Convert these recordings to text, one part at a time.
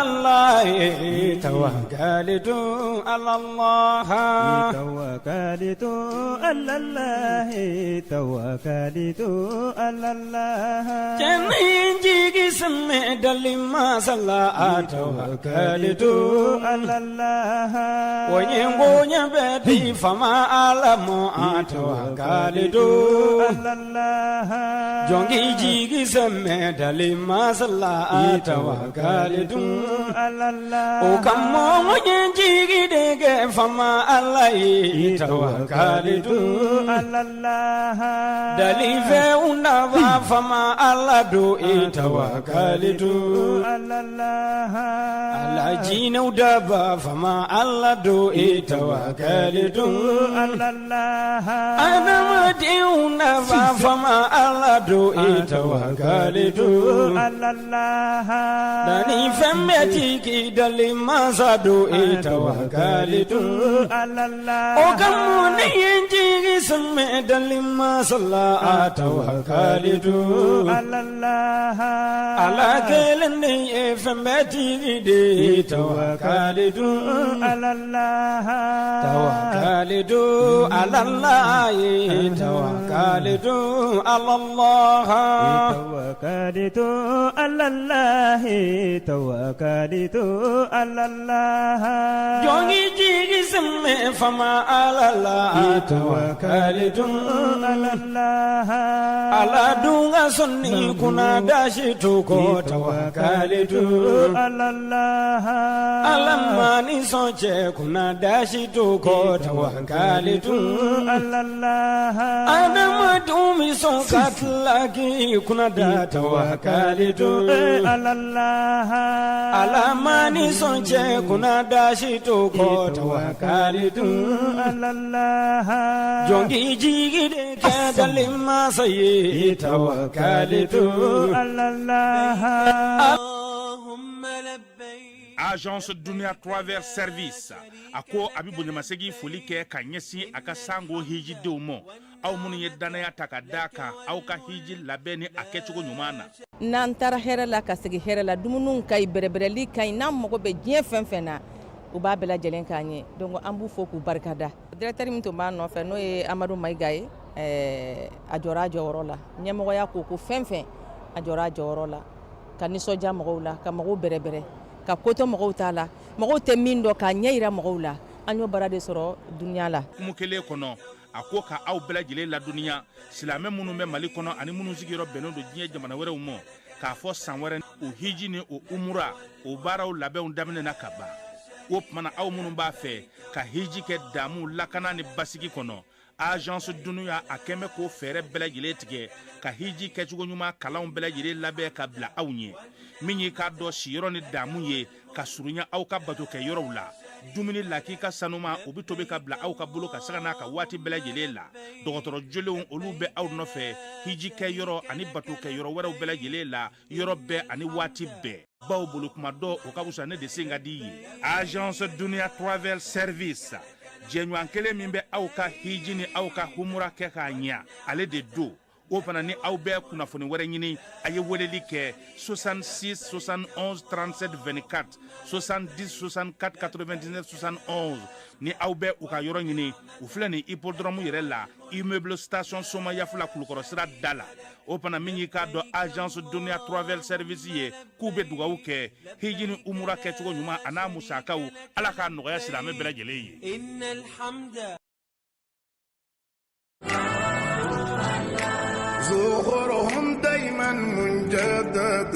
Allah tawakalitu ala Allah tawakalitu ala Allah tawakalitu ala Allah Cɛ ne ye n jigi sɛmɛ dali masa la tawakalitu ala Allah O ye koɲɛ bɛɛ di faama Ala ma tawakalitu ala Allah Jɔn k'i jigi sɛmɛ dali masa la tawakalitu ala Allah O kama n ye n jigi de kɛ faama Ala ye tawakalitu ala Allah Dalifɛnw nafa faama Ala don e tawakalitu ala Allah Ala jinɛw daba faama Ala don e tawakalitu ala Allah Adamadenw nafa faama Ala don e tawakalitu ala Allah Dani fɛn bɛɛ tigi dali masa don e tawakalitu ala Allah O kama ne ye n jigi sɛmɛ dali masa la tawakalitu ala Allah Ala kelen de ye fɛn bɛɛ tigi de ye tawakalitu ala Allah Tawakalitu ala Allah ye tawakalitu ala Allah Tawakalitu ala Allah tawakalitu ala Allah Jɔn k'i jigi sɛmɛ faama Ala la tawakalitu ala Allah Ala dun ka sɔnni kunna dasi to kɔ tawakalitu ala Allah Ala ma ni sɔn cɛ kunna dasi to kɔ tawakalitu ala Allah Adamadenw bɛ sɔn ka tila k'i kunna da tawakalitu ala Allah Ala ma ni sɔn cɛ kunna dasi to kɔ tawakalitu ala Allah Jɔn k'i jigi de kɛ dali masa ye tawakalitu ala Allah Agence Dunia Travel Service a ko a bɛ bonyamasegin foli kɛ ka ɲɛsin a ka sango hijidenw ma aw minnu ye dannaya ta ka da kan aw ka hiji labɛn ni a kɛcogo ɲuman na. N'an taara hɛrɛ la ka segin hɛrɛ la dumuniw ka ɲi bɛrɛbɛrɛli ka ɲi n'an mago bɛ diɲɛ fɛn fɛn na u b'a bɛɛ lajɛlen k'an ye donc an b'u fo k'u barikada directeur min tun b'a nɔfɛ n'o ye Amadu Mayiga ye ɛɛ a jɔra a jɔyɔrɔ la ɲɛmɔgɔya ko ko fɛn fɛn a jɔra a jɔyɔrɔ la ka nisɔndiya mɔgɔw la ka mɔgɔw bɛrɛbɛrɛ ka ko to mɔgɔw ta la mɔgɔw tɛ min dɔn k'a ɲɛ yira mɔgɔw la an y'o baara de sɔrɔ dunuya la. Hukumu kelen kɔnɔ a ko ka aw bɛɛ lajɛlen ladɔnniya silamɛ minnu bɛ mali kɔnɔ ani minnu sigiyɔrɔ bɛnnen don diɲɛ jamana wɛrɛw ma k'a fɔ san wɛrɛ o hiji ni o umura o baaraw labɛnw daminɛna ka ban o tuma na aw minnu b'a fɛ ka hiji kɛ damu lakana ni basigi kɔnɔ agence dunuya a kɛn bɛ k'o fɛɛrɛ bɛɛ lajɛlen tigɛ ka hiji kɛcogo ɲuman kalanw bɛɛ lajɛlen labɛn ka bila aw ɲɛ min y'i k'a dɔn siyɔrɔ ni damu ye ka surunya aw ka bato kɛ yɔrɔw la dumuni lakika sanuma o bɛ tobi ka bila aw ka bolo ka saga n'a ka waati bɛɛ lajɛlen la dɔgɔtɔrɔ jolenw olu bɛ aw nɔfɛ hiji kɛ yɔrɔ ani bato kɛ yɔrɔ wɛrɛw bɛɛ lajɛlen la yɔrɔ bɛɛ ani waati bɛɛ baw bolo kuma dɔ o ka fisa ne de sen ka di ye agence dunia travel service jɛɲɔgɔn kelen min bɛ aw ka hiji ni aw ka humura kɛ k'a ɲɛ ale de don o fana ni aw bɛ kunnafoni wɛrɛ ɲini a ye weleli kɛ 66 71 37 24 70 64 99 71 ni aw bɛ u ka yɔrɔ ɲini u filɛ nin hippodrome yɛrɛ la immeuble station somayafula kulukɔrɔ sira da la o fana min y'i k'a dɔn agence dunia travel service ye k'u bɛ dugawu kɛ hiji ni umura kɛcogo ɲuman a n'a musakaw ala k'a nɔgɔya silamɛ bɛɛ lajɛlen ye زخرهم دايما مجدد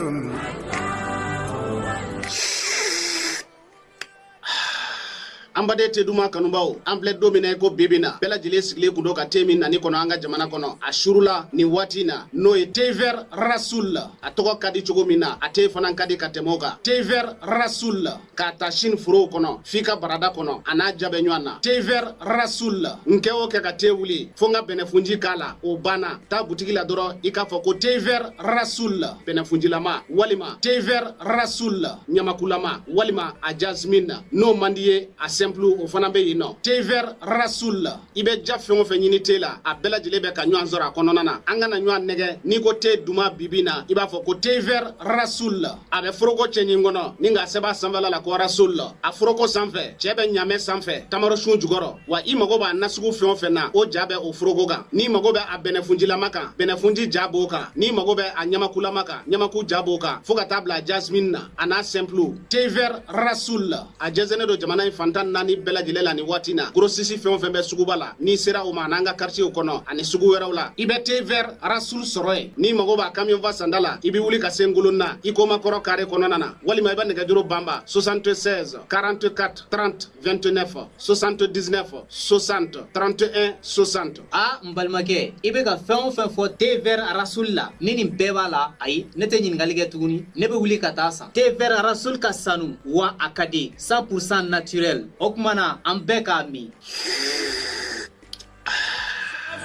An baden te duman kanubaw an filɛ don min na i ko bi bi na bɛɛ lajɛlen sigilen kun don ka te min nani kɔnɔ an ka jamana kɔnɔ a surula nin waati na n'o ye thé vert rasoul a tɔgɔ ka di cogo min na a te fana ka di ka tɛmɛ o kan thé vert rasoul k'a ta sini forow kɔnɔ f'i ka barada kɔnɔ a n'a ja bɛ ɲɔgɔn na thé vert rasoul n kɛ o kɛ ka te wuli fo n ka bɛnɛfunji k'a la o banna taa butigi la dɔrɔn i k'a fɔ ko thé vert rasoul bɛnɛfunjilama walima thé vert rasoul ɲamakulama walima a jasmine n'o man di ye a simple simple o fana bɛ yen nɔ. Thé vert Rasoul, i bɛ ja fɛn o fɛn ɲini te la, a bɛɛ lajɛlen bɛ ka ɲɔgɔn sɔrɔ a kɔnɔna na. An kana ɲɔgɔn nɛgɛ, n'i ko te duman bibi na, i b'a fɔ ko thé vert Rasoul. A bɛ foroko cɛɲi kɔnɔ ni k'a sɛbɛn a sanfɛla la ko Rasoul. A foroko sanfɛ, cɛ bɛ ɲamɛ sanfɛ, tamarosun jukɔrɔ. Wa i mago b'a nasugu fɛn o fɛn na, o ja bɛ o foroko kan. N'i mago bɛ a bɛnɛfunjilama kan, bɛnɛfunji ja b'o kan. N'i mago bɛ a ɲamakulama kan, ɲamaku ja b'o kan, fo ka taa bila jasmine na, a n'a simple. Thé vert Rasoul, a jɛnsɛnnen don jamana in fan 14 bɛɛ lajɛlen la nin waati na. Grossiste fɛn o fɛn bɛ suguba la, n'i sera o ma, n'an ka quartier kɔnɔ ani sugu wɛrɛw la, i bɛ thé vert Rasoul sɔrɔ yen. N'i mago b'a camion fa sanda la, i bɛ wuli ka se Ngolonna i koma kɔrɔ carré kɔnɔna na, walima i bɛ nɛgɛjuru banba 76 44 30 29, 79 60 31 60. A n balimakɛ, i bɛ ka fɛn o fɛn fɔ thé vert Rasoul la, ni nin bɛɛ b'a la, ayi, ne tɛ ɲininkali kɛ tuguni, ne bɛ wuli ka taa san. Thé vert Rasoul ka sanu wa a ka di, 100% naturel. O tuma na an bɛɛ k'a min.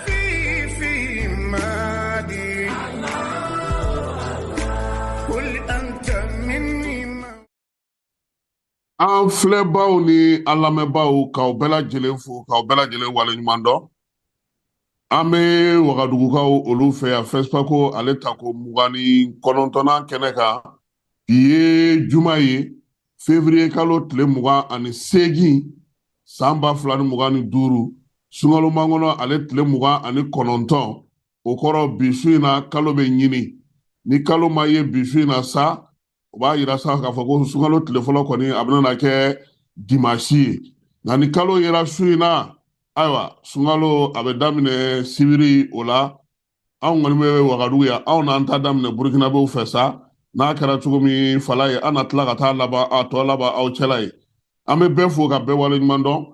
في مادي قل أنت مني. An filɛbaw ni an lamɛnbaw, k'aw bɛɛ lajɛlen fo, k'aw bɛɛ lajɛlen waleɲuman dɔn. An bɛ Wagadugukaw olu fɛ yan, FESPACO ale tako 29nan kɛnɛ kan. Bi ye juma ye, février kalo tile 28, san 2025, sunkalo makɔnɔ ale tile 29. O kɔrɔ, bi su in na kalo bɛ ɲini. Ni kalo ma ye bi su in na sa, o b'a yira sa k'a fɔ ko sunkalo tile fɔlɔ kɔni a bɛna kɛ dimanche ye. Nka ni kalo yera su in na, ayiwa, sunkalo a bɛ daminɛ sibiri. O la, anw kɔni bɛ Wagadugu yan, anw n'an ta daminɛ Burukinabew fɛ sa. N'a kɛra cogo min fala ye, an na tila ka taa laban a tɔ laban aw cɛla ye. An bɛ bɛɛ fo ka bɛɛ waleɲuman dɔn.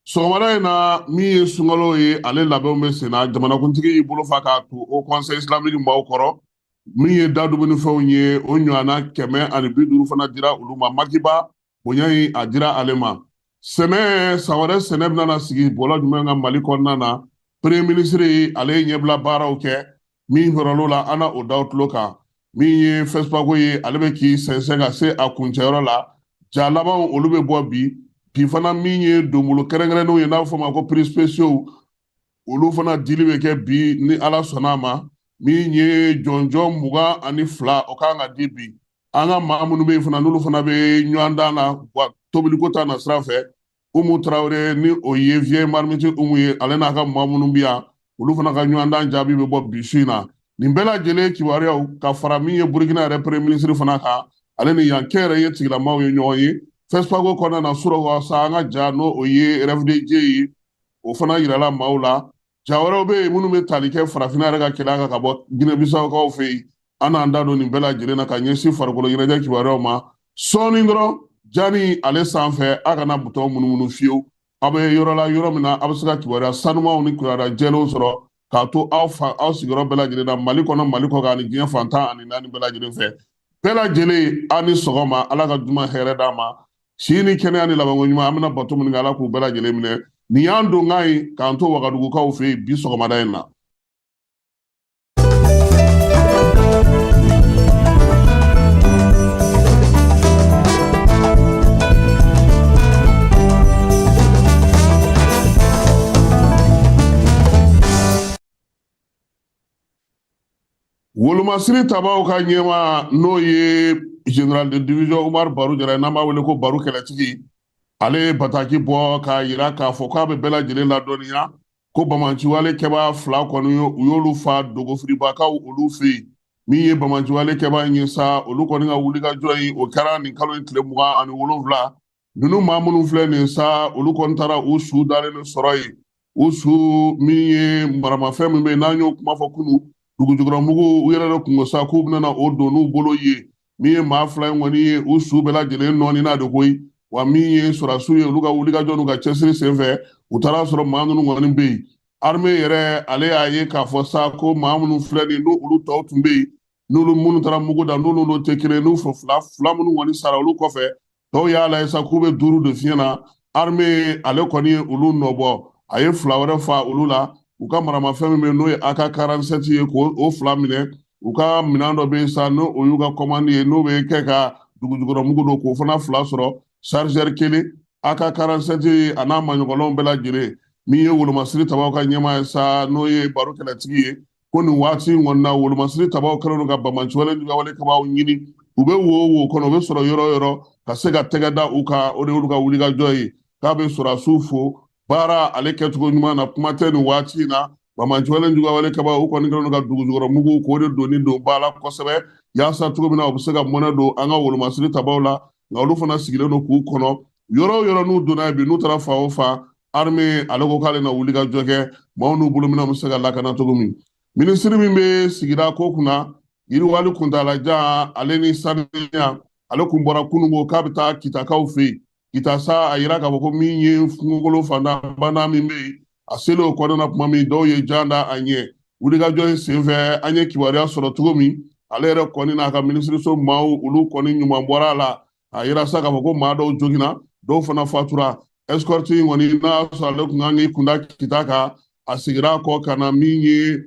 Sɔgɔmada in na, min ye sunkalo ye, ale labɛnw bɛ sen na. Jamanakuntigi y'i bolo fa k'a to Haut Conseil islamique maaw kɔrɔ. Min ye da dumunifɛnw ye, o ɲɔgɔnna 150 fana dira olu ma. Makiba bonya in, a dira ale ma. Sɛnɛ, san wɛrɛ sɛnɛ bɛna sigi bɔlɔ jumɛn kan Mali kɔnɔna na? Premier ministre ale ye ɲɛbila baaraw kɛ. Min sɔrɔl'o la, an na o da tulo kan. Min ye FESPACO ye, ale bɛ k'i sɛnsɛn ka se a kuncɛyɔrɔ la. Ja labanw, olu bɛ bɔ bi. Bi fana, min ye donbolo kɛrɛnkɛrɛnnenw ye, n'a bɛ fɔ o ma ko prix spéciaux, olu fana dili bɛ kɛ bi ni Ala sɔnna a ma. Min ye jɔnjɔn 22, o kan ka di bi. An ka maa minnu bɛ yen fana, n'olu fana bɛ ɲɔgɔn dan na wa tobiliko ta na sira fɛ, Umu Tarawele, ni o ye Vieille Marmite Umu ye, ale n'a ka maa minnu bɛ yan, olu fana ka ɲɔgɔn dan jaabi bɛ bɔ bi su in na. Nin bɛɛ lajɛlen kibaruyaw ka fara min ye Burukina yɛrɛ premier ministre fana kan, ale ni yan kɛnyɛrɛye tigilamaw ye ɲɔgɔn ye FESPACO kɔnɔna na. Surɔ sa, an ka ja, n'o o ye RFDJ ye, o fana yirala maaw la. Ja wɛrɛw bɛ yen minnu bɛ tali kɛ farafinna yɛrɛ ka kɛlɛ kan ka bɔ Guinée Bissau fɛ yen. An n'an da don nin bɛɛ lajɛlen na ka ɲɛsin farikolo ɲɛnajɛ kibaruyaw ma sɔɔni dɔrɔn. Jani ale sanfɛ, a kana butɔn munumunu fiyewu. Aw bɛ yɔrɔ la, yɔrɔ min na a bɛ se ka kibaruya sanumanw ni kibaruya jɛlenw sɔrɔ k'a to aw fa aw sigiyɔrɔ bɛɛ lajɛlen na, Mali kɔnɔ, Mali kɔ kan, ani diɲɛ fan 14 bɛɛ lajɛlen fɛ. Bɛɛ lajɛlen, aw ni sɔgɔma. Ala ka juma hɛrɛ d'an ma, si ni kɛnɛya ni labanko ɲuman. An bɛna bato minnu kɛ, Ala k'u bɛɛ lajɛlen minɛ. Nin y'an donkan ye k'an to Wagadugukaw fɛ yen bi sɔgɔmada in na. Wolomasiri tabaw ka ɲɛma, n'o ye général de division Umar Baru Jara ye, n'an b'a wele ko Baru Kɛlɛtigi, ale ye bataki bɔ k'a yira k'a fɔ k'a bɛ bɛɛ lajɛlen ladɔnniya ko bamanciwale kɛbaa fila kɔni, u y'olu fa dogofiribakaw olu fɛ yen. Min ye bamanciwale kɛbaa in ye sa, olu kɔni ka wulikajɔ in, o kɛra nin kalo in tile 27 ninnu. Maa minnu filɛ nin sa, olu kɔni taara u su dalen sɔrɔ yen. U su min ye maramafɛn min bɛ yen, n'an y'o kuma fɔ kunu, dugujukɔrɔmugu, u yɛrɛ de kungo sa k'u bɛna o don n'u bolo ye. Min ye maa fila in kɔni ye, u su bɛɛ lajɛlen nɔɔni n'a de koyi. Wa min ye sɔrɔdasiw ye, olu ka wulikajɔ n'u ka cɛsiri senfɛ, u taara sɔrɔ maa minnu kɔni bɛ yen. Armée yɛrɛ, ale y'a ye k'a fɔ sa ko maa minnu filɛ nin, n'olu tɔw tun bɛ yen, n'olu minnu taara mugu da, n'olu tɛ kelen, n'u fila fila minnu kɔni sara olu kɔfɛ, tɔw y'a lajɛ sa k'u bɛ duuru de fiɲɛ na. Armée ale kɔni ye olu nɔbɔ, a ye fila wɛrɛ fa olu la. U ka maramafɛn min bɛ yen, n'o ye AK 47 ye, k'o o fila minɛ. U ka minɛn dɔ bɛ yen sa, n'o o y'u ka commande ye, n'o bɛ kɛ ka dugujukɔrɔmugu don, k'o fana fila sɔrɔ, chargeur kelen. AK 47 a n'a maɲɔgɔnlɔnw bɛɛ lajɛlen. Min ye wolomasiri tabaw ka ɲɛmaa ye sa, n'o ye baro kɛlɛtigi ye, ko nin waati in kɔni na, wolomasiri tabaw kɛlen don ka banbaanciwale juguyawale kɛbaaw ɲini, u bɛ wo o wo kɔnɔ, u bɛ sɔrɔ yɔrɔ o yɔrɔ, ka se ka tɛgɛ da u kan. O de y'olu ka wulikajɔ ye. K'a bɛ sɔrɔdasiw fo baara ale kɛcogo ɲuman na. Kuma tɛ nin waati in na, banbaanciwale juguyawale kɛbaaw, u kɔni kɛlen don ka dugujukɔrɔ mugu k'o de donni don ba la kosɛbɛ, yaasa cogo min na u bɛ se ka mɔnɛ don an ka wolomasiri tabaw la. Nka olu fana sigilen don k'u kɔnɔ yɔrɔ o yɔrɔ. N'u donna yen bi, n'u taara fan o fan, armée ale ko k'ale na wuli ka jɔ kɛ, maaw n'u bolominɛnw bɛ se ka lakana cogo min. Minisiri min bɛ sigida ko kunna, yiriwali kuntaalajan ale ni saniya, ale kun bɔra kununko k'a bɛ taa Kitakaw fɛ yen. Kita sa, a yira k'a fɔ ko min ye kungokolo fantanbana min bɛ yen, a selen o kɔnɔna tuma min, dɔw ye jan da a ɲɛ. Wulikajɔ in senfɛ, an ye kibaruya sɔrɔ cogo min, ale yɛrɛ kɔni n'a ka minisiriso maaw, olu kɔni ɲuman bɔra a la. A yira sa k'a fɔ ko maa dɔw joginna, dɔw fana fatura. Escorte in kɔni, n'a y'a sɔrɔ ale tun kan k'i kunda Kita kan, a seginna a kɔ ka na min ye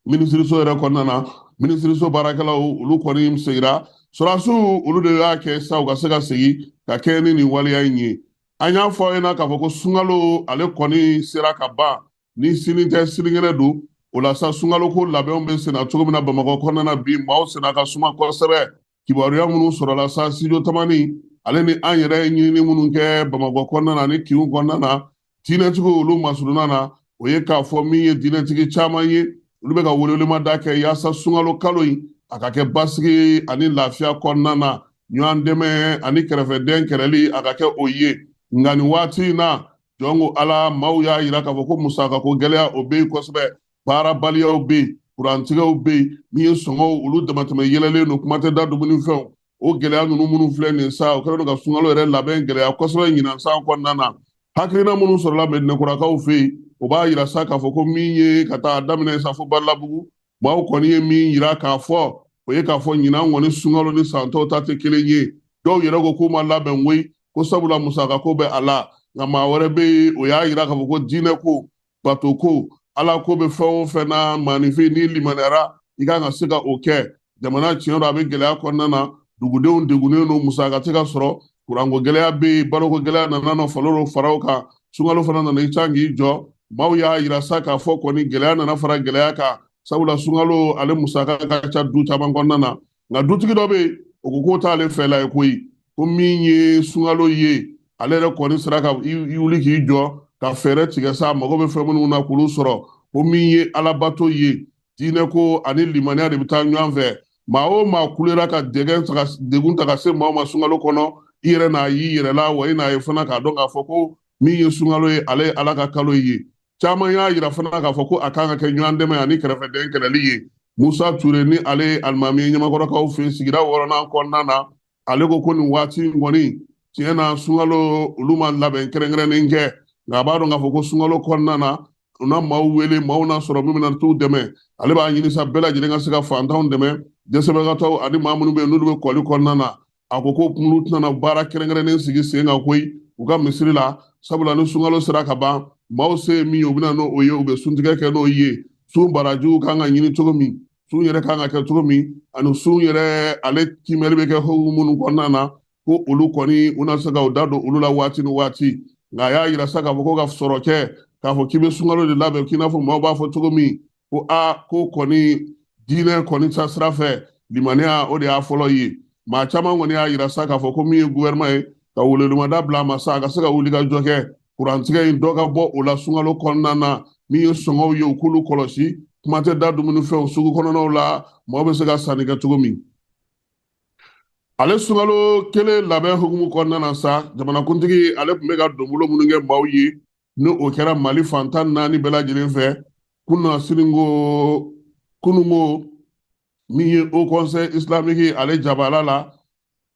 minisiriso yɛrɛ kɔnɔna na. Minisiriso baarakɛlaw, olu kɔni seginna. Sɔrɔdasiw, olu de y'a kɛ sa u ka se ka segin ka kɛ ni nin waleya in ye. An y'a fɔ aw ɲɛna k'a fɔ ko sunkalo ale kɔni sera ka ban, ni sini tɛ, sinikɛnɛ don. O la sa, sunkalo ko labɛnw bɛ senna cogo min na Bamakɔ kɔnɔna na bi, maaw senna ka suma kosɛbɛ. Kibaruya minnu sɔrɔla sa, studio Tamani ale ni an yɛrɛ ye ɲinini minnu kɛ Bamakɔ kɔnɔna na ni kinw kɔnɔna na, diinɛtigiw olu masurunna na, o ye k'a fɔ min ye diinɛtigi caman ye, olu bɛ ka welewelemada kɛ yaasa sunkalo kalo in a ka kɛ basigi ani lafiya kɔnɔna na, ɲɔgɔn dɛmɛ ani kɛrɛfɛdɛn kɛlɛli a ka kɛ o ye. Nka nin waati in na, jɔn ko Ala, maaw y'a yira k'a fɔ ko musakako gɛlɛya o bɛ yen kosɛbɛ, baarabaliyaw bɛ yen, kurantigɛw bɛ yen, min ye sɔngɔw olu damatɛmɛ yɛlɛlen don, kuma tɛ da dumunifɛnw. O gɛlɛya ninnu minnu filɛ nin sa, o kɛlen don ka sunkalo yɛrɛ labɛn gɛlɛya kosɛbɛ ɲinan san kɔnɔna na. Hakilina minnu sɔrɔla Mɛdinɛkurakaw fɛ yen, o b'a yira sa k'a fɔ ko min ye ka taa daminɛ sa fo Balabugu, maaw kɔni ye min yira k'a fɔ, o ye k'a fɔ ɲinan kɔni sunkalo ni san tɔw ta tɛ kelen ye. Dɔw yɛrɛ ko k'u ma labɛn koyi, ko sabula musakako bɛ a la. Nka maa wɛrɛ bɛ yen, o y'a yira k'a fɔ ko diinɛ ko, bato ko, Ala ko bɛ fɛn o fɛn na, maaninfin n'i limaniyara, i kan ka se ka o kɛ. Jamana tiɲɛ don, a bɛ gɛlɛya kɔnɔna na, dugudenw degunnen don, musaka tɛ ka sɔrɔ, kuranko gɛlɛya bɛ yen, baloko gɛlɛya nana nɔ falo fara o kan, sunkalo fana nana i can k'i jɔ. Maaw y'a yira sa k'a fɔ kɔni gɛlɛya nana fara gɛlɛya kan, sabula sunkalo ale musaka ka ca du caman kɔnɔna na. Nka dutigi dɔ bɛ yen, o ko k'o t'ale fɛla ye koyi, ko min ye sunkalo ye, ale yɛrɛ kɔni sera ka i wuli k'i jɔ ka fɛɛrɛ tigɛ sa, mago bɛ fɛn minnu na k'olu sɔrɔ. Ko min ye alabato ye, diinɛ ko ani limaniya de bɛ taa ɲɔgɔn fɛ. Maa o maa kulera ka degun ta ka se maaw ma sunkalo kɔnɔ, i yɛrɛ n'a y'i yɛrɛ la wa, i n'a ye fana k'a dɔn k'a fɔ ko min ye sunkalo ye, ale ye Ala ka kalo ye. Caman y'a yira fana k'a fɔ ko a kan ka kɛ ɲɔgɔn dɛmɛ ani kɛrɛfɛdɛn kɛlɛli ye. Musa Ture, ni ale ye alimami ye Ɲamakɔrɔkaw fɛ sigida wɔɔrɔnan kɔnɔna na, ale ko ko nin waati in kɔni, tiɲɛ na, sunkalo olu ma labɛn kɛrɛnkɛrɛnnen kɛ, nka a b'a dɔn k'a fɔ ko sunkalo kɔnɔna na, u na maaw wele, maaw na sɔrɔ min bɛna t'u dɛmɛ. Ale b'a ɲini sa bɛɛ lajɛlen ka se ka fantanw dɛmɛ, dɛsɛbagatɔw ani maa minnu bɛ yen n'olu bɛ kɔli kɔnɔna na. A ko ko olu tɛna baara kɛrɛnkɛrɛnnen sigi sen kan koyi u ka misiri la, sabula ni sunkalo sera ka ban, maaw se ye min ye, u bɛna n'o ye, u bɛ suntigɛ kɛ n'o ye. Sun barajiw kan ka ɲini cogo min, sun yɛrɛ kan ka kɛ cogo min, ani sun yɛrɛ ale kiimɛli bɛ kɛ hukumu minnu kɔnɔna na, ko olu kɔni u na se ka u da don olu la waati ni waati. Nka a y'a yira sa k'a fɔ ko ka sɔrɔ kɛ k'a fɔ k'i bɛ sunkalo de labɛn k'i n'a fɔ maaw b'a fɔ cogo min, ko a ko kɔni diinɛ kɔni ta sira fɛ, limaniya o de y'a fɔlɔ ye. Maa caman kɔni y'a yira sa k'a fɔ ko min ye gouvernement ye, ka welewelemada bila a ma sa, a ka se ka wuli ka jɔ kɛ kurantigɛ in dɔ ka bɔ o la sunkalo kɔnɔna na. Min ye sɔngɔw ye, u k'olu kɔlɔsi, kuma tɛ da dumunifɛnw sugu kɔnɔnaw la, maaw bɛ se ka sanni kɛ cogo min. Ale sunkalo kelen labɛn hukumu kɔnɔna na sa, jamanakuntigi ale tun bɛ ka donbolo minnu kɛ maaw ye, ni o kɛra Mali fan 14 bɛɛ lajɛlen fɛ, kunasini ko kununko, min ye Haut Conseil islamique ale jabala la,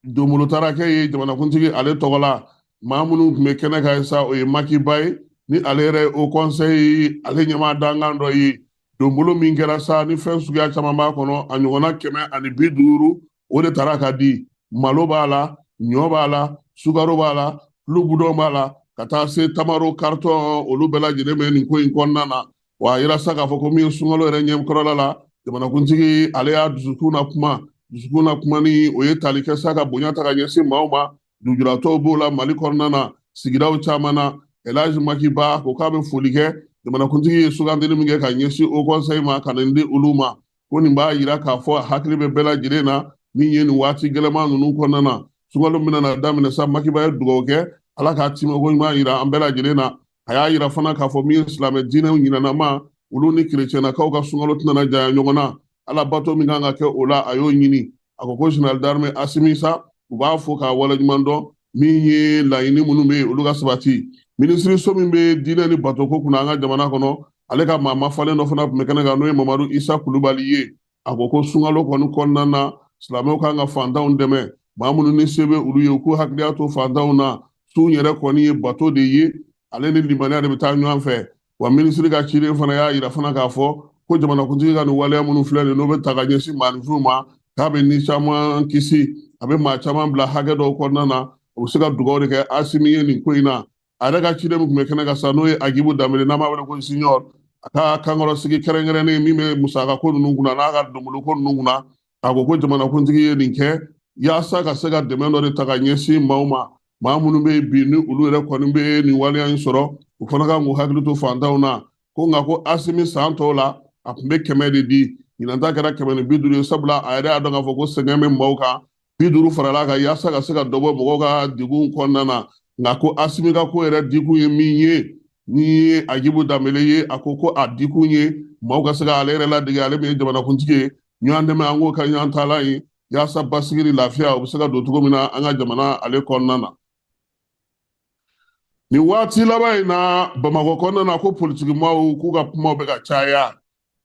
donbolo taara kɛ ye jamanakuntigi ale tɔgɔ la. Maa minnu tun bɛ kɛnɛ kan sa, o ye Makiba ye, ni ale yɛrɛ ye Haut Conseil ale ɲɛmaa dankan dɔ ye. Donbolo min kɛra sa, ni fɛn suguya caman b'a kɔnɔ, a ɲɔgɔnna 150, o de taara ka di. Malo b'a la, ɲɔ b'a la, sukaro b'a la, tulu budɔn b'a la, ka taa se tamaro carton, olu bɛɛ lajɛlen bɛ nin ko in kɔnɔna na. Wa a yira sa k'a fɔ ko min ye sunkalo yɛrɛ ɲɛkɔrɔla la, jamanakuntigi ale y'a dusukun na kuma, dusukun na kuma ni o ye tali kɛ sa ka bonya ta ka ɲɛsin maaw ma. Lujuratɔw b'o la Mali kɔnɔna na. sigidaw caman na. Elhaji Makiba ko k'a bɛ foli kɛ jamanakuntigi ye sugandili min kɛ ka ɲɛsin haut conseil ma ka nin di olu ma, ko nin b'a yira k'a fɔ a hakili bɛ bɛɛ lajɛlen na min ye nin waati gɛlɛman ninnu kɔnɔna na. Sunkalo bɛna na daminɛ sa, Makiba ye dugawu kɛ Ala k'a timɛko ɲuman yira an bɛɛ lajɛlen na. A y'a yira fana k'a fɔ min ye silamɛ diinɛw ɲinanama, olu ni kerecɛnnakaw ka sunkalo tɛna na janya ɲɔgɔn na. Ala bato min kan ka kɛ o la, a y'o ɲini. A ko ko général d'armée Asimi sa, u b'a fo k'a waleɲuman dɔn min ye laɲini minnu bɛ yen, olu ka sabati. Minisiriso min bɛ diinɛ ni batoko kunna an ka jamana kɔnɔ, ale ka maa mafalen dɔ fana tun bɛ kɛnɛ kan, n'o ye Mamadu Isa Kulubali ye. A ko ko sunkalo kɔni kɔnɔna na, silamɛw kan ka fantanw dɛmɛ, maa minnu ni se bɛ olu ye, u k'u hakiliya to fantanw na. Sun yɛrɛ kɔni ye bato de ye, ale ni limaniya de bɛ taa ɲɔgɔn fɛ. Wa minisiri ka ciden fana y'a yira fana k'a fɔ ko jamanakuntigi ka nin waleya minnu filɛ nin, n'o bɛ ta ka ɲɛsin maaninfinw ma, k'a bɛ ni caman kisi, a bɛ maa caman bila hakɛ dɔw kɔnɔna na. O bɛ se ka dugawu de kɛ Asimi ye nin ko in na. A yɛrɛ ka ciden min tun bɛ kɛnɛ kan sa, n'o ye Agibu Danbele, n'an b'a wele ko Junior, a ka kankɔrɔsigi kɛrɛnkɛrɛnnen min bɛ musaka ko ninnu kunna n'a ka donbolo ko ninnu kunna, a ko ko jamanakuntigi ye nin kɛ yaasa ka se ka dɛmɛ dɔ de ta ka ɲɛsin maaw ma, maa minnu bɛ yen bi ni olu yɛrɛ kɔni bɛ nin waleya in sɔrɔ, u fana kan k'u hakili to fantanw na. Ko nka ko Asimi san tɔw la a tun bɛ 100 de di, ɲinan ta kɛra 150 ye, sabula a yɛrɛ y'a dɔn k'a fɔ ko sɛgɛn bɛ maaw kan, 50 farala kan yaasa ka se ka dɔ bɔ mɔgɔw ka degun kɔnɔna na. Nka ko Asimi ka ko yɛrɛ dikun ye min ye, ni ye Agibu Danbele ye, a ko ko a dikun ye maaw ka se ka ale yɛrɛ ladege, ale min ye jamanakuntigi ye, ɲɔgɔn dɛmɛ an k'o ka ɲɔgɔn taalan ye yaasa basigi ni lafiya o bɛ se ka don cogo min na an ka jamana ale kɔnɔna na. Nin waati laban in na Bamakɔ kɔnɔna na, ko politikimaaw k'u ka kumaw bɛ ka caya,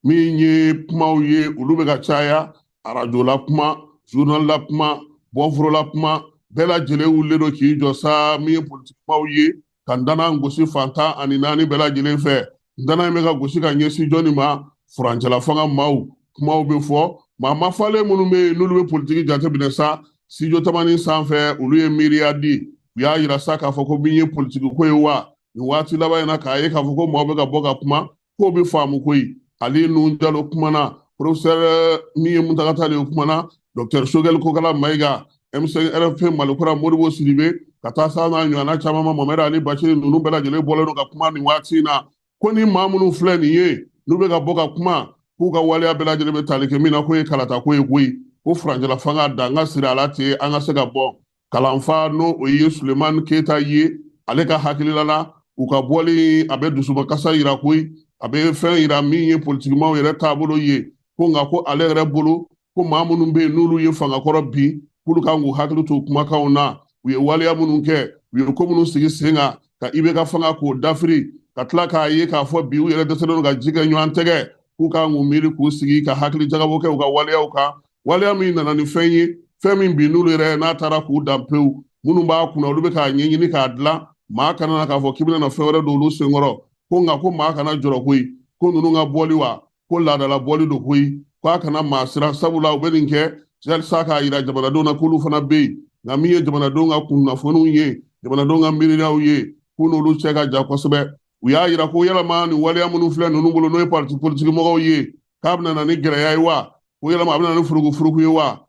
min ye kumaw ye olu bɛ ka caya, arajo la kuma, journal la kuma, bɔnforo la kuma, bɛɛ lajɛlen wulilen don k'i jɔ sa min ye politikimaaw ye ka ntanan gosi fan 14 bɛɛ lajɛlen fɛ. Ntanan in bɛ ka gosi ka ɲɛsin jɔnni ma? Furancɛla fanga maaw. Kumaw bɛ fɔ, maa mafalen minnu bɛ yen n'olu bɛ politiki jateminɛ sa studio tamani sanfɛ, olu ye miiriya di. U y'a yira sa k'a fɔ ko min ye politiki ko ye wa nin waati laban in na, k'a ye k'a fɔ ko maaw bɛ ka bɔ ka kuma, k'o bɛ faamu koyi. Ali Nuhu Jalo kumana, professeur min ye Muntaga Tall ye kumana, docteur Choguel Kokala Mayiga, M5 RFP Malikura Modibo Sidibe, ka taa s'a n'a ɲɔgɔnna caman ma, Mohamed Ali Bachiri, ninnu bɛɛ lajɛlen bɔlen don ka kuma nin waati in na, ko ni maa minnu filɛ nin ye n'u bɛ ka bɔ ka kuma, k'u ka waleya bɛɛ lajɛlen bɛ tali kɛ min na, k'o ye kalata ko ye koyi, ko furancɛla fanga dan ka siri a la ten an ka se ka bɔ. Kalanfa n'o o ye Sulemani Keyita ye, ale ka hakilila la, u ka bɔli a bɛ dusubakasa yira koyi, a bɛ fɛn yira min ye politikimaw yɛrɛ taabolo ye. Ko nka ko ale yɛrɛ bolo, ko maa minnu bɛ yen n'olu ye fangakɔrɔ bin, k'olu kan k'u hakili to kumakanw na, u ye waleya minnu kɛ, u ye ko minnu sigi sen kan ka IBK fanga k'o dafiri, ka tila k'a ye k'a fɔ bi u yɛrɛ dɛsɛlen don ka ji kɛ ɲɔgɔn tɛgɛ, k'u kan k'u miiri k'u sigi ka hakili jagabɔ kɛ u ka waleyaw kan, waleya min nana ni fɛn ye, fɛn min bi n'olu yɛrɛ n'a taara k'u dan pewu, minnu b'a kunna olu bɛ k'a ɲɛɲini k'a dilan, maa kana na k'a fɔ k'i bɛna na fɛn wɛrɛ don olu senkɔrɔ. Ko nka ko maa kana jɔrɔ koyi, ko ninnu ka bɔli wa ko laadala bɔli don koyi, k'a kana maa siran, sabula u bɛ nin kɛ yalisa k'a yira jamanadenw na k'olu fana bɛ yen, nka min ye jamanadenw ka kunnafoniw ye, jamanadenw ka miiriyaw ye, k'u n'olu cɛ ka jan kosɛbɛ. U y'a yira ko yalama nin waleya minnu filɛ ninnu bolo, n'o ye parti politiki mɔgɔw ye, k'a bɛna na ni gɛlɛya ye wa, ko yalama a bɛna na ni furugufurugu ye wa.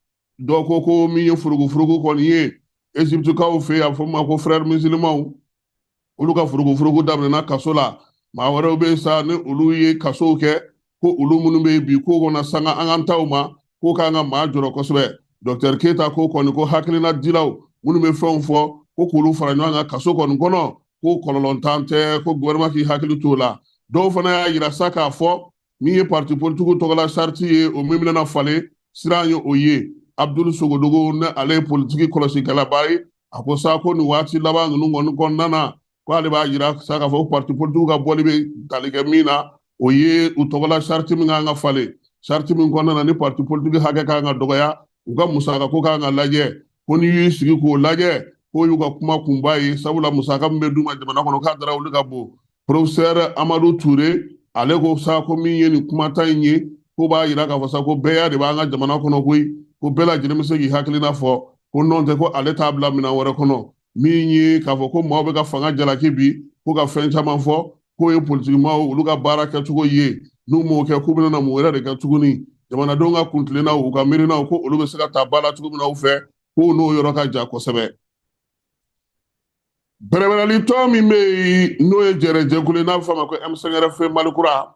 Dɔw ko ko min ye furugufurugu kɔni ye Egyptekaw fɛ yen, a bɛ fɔ min ma ko frère musulmanw, olu ka furugufurugu daminɛna kaso la. Maa wɛrɛw bɛ yen sa ni olu ye kasow kɛ, ko olu minnu bɛ yen bi k'o kɔnɔ sanga an k'an taw ma, k'o k'an ka maa jɔrɔ kosɛbɛ. Docteur Keyita ko kɔni ko hakilina dilaw minnu bɛ fɛnw fɔ, ko k'olu fara ɲɔgɔn kan kaso kɔni kɔnɔ, ko kɔlɔlɔntan tɛ, ko gouvernement k'i hakili t'o la. Dɔw fana y'a yira sa k'a fɔ min ye parti politique tɔgɔla charte ye, o min bɛna falen siran ye o ye. Abdul Sogodogo, ni ale ye politiki kɔlɔsikɛlaba ye, a ko sa ko nin waati laban ninnu kɔni kɔnɔna na, ko ale b'a yira sa k'a fɔ ko parti politique ka bɔli bɛ tali kɛ min na, o ye u tɔgɔla charte min kan ka falen, charte min kɔnɔna na ni parti politique hakɛ kan ka dɔgɔya, u ka musaka ko kan ka lajɛ. Ko n'i y'i sigi k'o lajɛ, k'o y'u ka kuma kunba ye, sabula musaka min bɛ d'u ma jamana kɔnɔ k'a dara wuli ka bon. Professeur Amadu Ture, ale ko sa ko min ye nin kumata in ye, ko b'a yira k'a fɔ sa ko bɛɛya de b'an ka jamana kɔnɔ koyi, ko bɛɛ lajɛlen bɛ se k'i hakilina fɔ, ko nɔn tɛ ko ale t'a bila minɛn wɛrɛ kɔnɔ. Min ye k'a fɔ ko maaw bɛ ka fanga jalaki bi, ko ka fɛn caman fɔ, k'o ye politikimaaw olu ka baara kɛcogo ye, n'u m'o kɛ k'u bɛna na mun wɛrɛ de kɛ tuguni. Jamanadenw ka kuntilennaw, u ka miirinaw, ko olu bɛ se ka ta ba la cogo min na u fɛ, k'o n'o yɔrɔ ka jan kosɛbɛ. Bɛrɛbɛrɛli tɔn min bɛ yen, n'o ye jɛrɛjɛkulu ye, n'a bɛ fɔ a ma ko M5RFP Mali kura,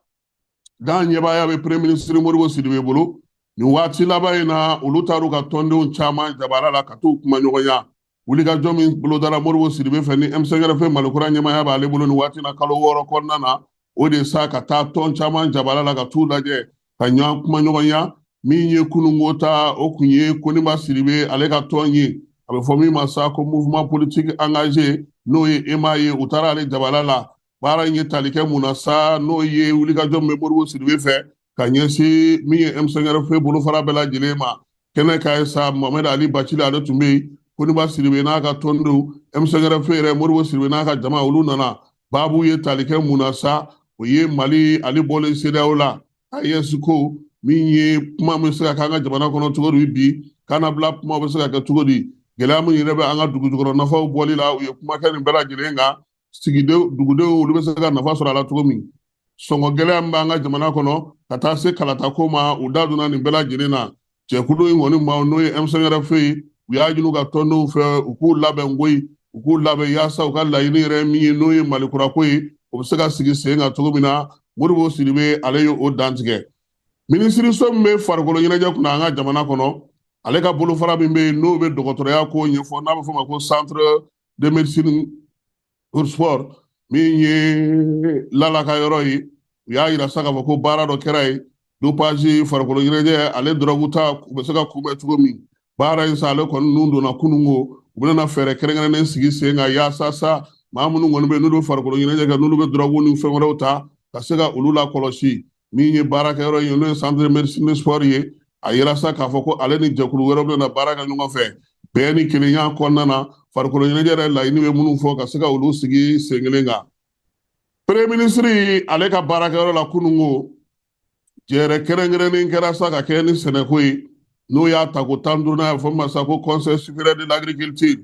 n'a ɲɛbaaya bɛ premier ministre Modibo Sidibe bolo, nin waati laban in na, olu taar'u ka tɔndenw caman jabala la ka t'u kuma ɲɔgɔnya. Wulikajɔ min bolodara Modibo Sidibe fɛ ni M5RFP Mali kura ɲɛmaaya b'ale bolo nin waati na kalo 6 kɔnɔna na, o de sa ka taa tɔn caman jabala la ka t'u lajɛ ka ɲɔgɔn kuma ɲɔgɔnya. Min ye kununko ta, o kun ye Koniba Sidibe ale ka tɔn ye, a bɛ fɔ min ma sa ko Mouvement politique engagé, n'o ye EMA ye. U taara ale jabala la. Baara in ye tali kɛ mun na sa? N'o ye wulikajɔ min bɛ Modibo Sidibe fɛ ka ɲɛsin min ye M5RFP bolofara bɛɛ lajɛlen ma. Kɛnɛ ka ye sa, Mohamed Ali Bacili ale tun bɛ yen, Koniba Sidibe n'a ka tɔndenw, M5RFP yɛrɛ, Modibo Sidibe n'a ka jama, olu nana. Baabu ye tali kɛ mun na sa? O ye Mali ale bɔlen CEDEAO la, AES ko min ye, kuma bɛ se ka kɛ an ka jamana kɔnɔ cogo di bi, kannabila kuma bɛ se ka kɛ cogo di, gɛlɛya min yɛrɛ bɛ an ka dugu jukɔrɔ nafaw bɔli la. U ye kuma kɛ nin bɛɛ lajɛlen kan, sigidenw, dugudenw, olu bɛ se ka nafa sɔrɔ a la cogo min, sɔngɔ gɛlɛya min b'an ka jamana kɔnɔ, ka taa se kalatako ma. U da donna nin bɛɛ lajɛlen na. Jɛkulu in kɔni maaw, n'o ye M5RFP ye, u y'a ɲini u ka tɔndenw fɛ u k'u labɛn koyi, u k'u labɛn yaasa u ka laɲini yɛrɛ min ye, n'o ye Malikurako ye, o bɛ se ka sigi sen kan cogo min na. Modibo Sidibe ale ye o dantigɛ. Minisiriso min bɛ farikolo ɲɛnajɛ kunna an ka jamana kɔnɔ, ale ka bolofara min bɛ yen, n'o bɛ dɔgɔtɔrɔya ko ɲɛfɔ, n'a bɛ fɔ o ma ko Centre de médecine pour sport, min ye Lala ka yɔrɔ ye, u y'a yira sa k'a fɔ ko baara dɔ kɛra yen, dopage, farikolo ɲɛnajɛ ale dɔrɔgu ta, u bɛ se ka kunbɛn cogo min. Baara in sa, ale kɔni nun donna kununko. U bɛna fɛɛrɛ kɛrɛnkɛrɛnnen sigi sen kan yaasa sa maa minnu kɔni bɛ yen, n'olu bɛ farikolo ɲɛnajɛ kɛ, n'olu bɛ dɔrɔgu ni fɛn wɛrɛw ta, ka se ka olu lakɔlɔsi. Min ye baarakɛyɔrɔ ye, n'o ye Centre de médecine sport ye, a yira sa k'a fɔ ko ale ni jɛkulu wɛrɛw bɛna baara kɛ ɲɔgɔn fɛ bɛn ni kelenya kɔnɔna na, farikolo ɲɛnajɛ yɛrɛ laɲini bɛ minnu fɔ, ka se ka olu sigi sen kelen kan. Premier ministre ale ka baarakɛyɔrɔ la kununko, jɛrɛ kɛrɛnkɛrɛnnen kɛra sa ka kɛ ni sɛnɛko ye, n'o y'a tako 15nan ye, fɔ min ma sa ko Conseil supérieur de l'agriculture.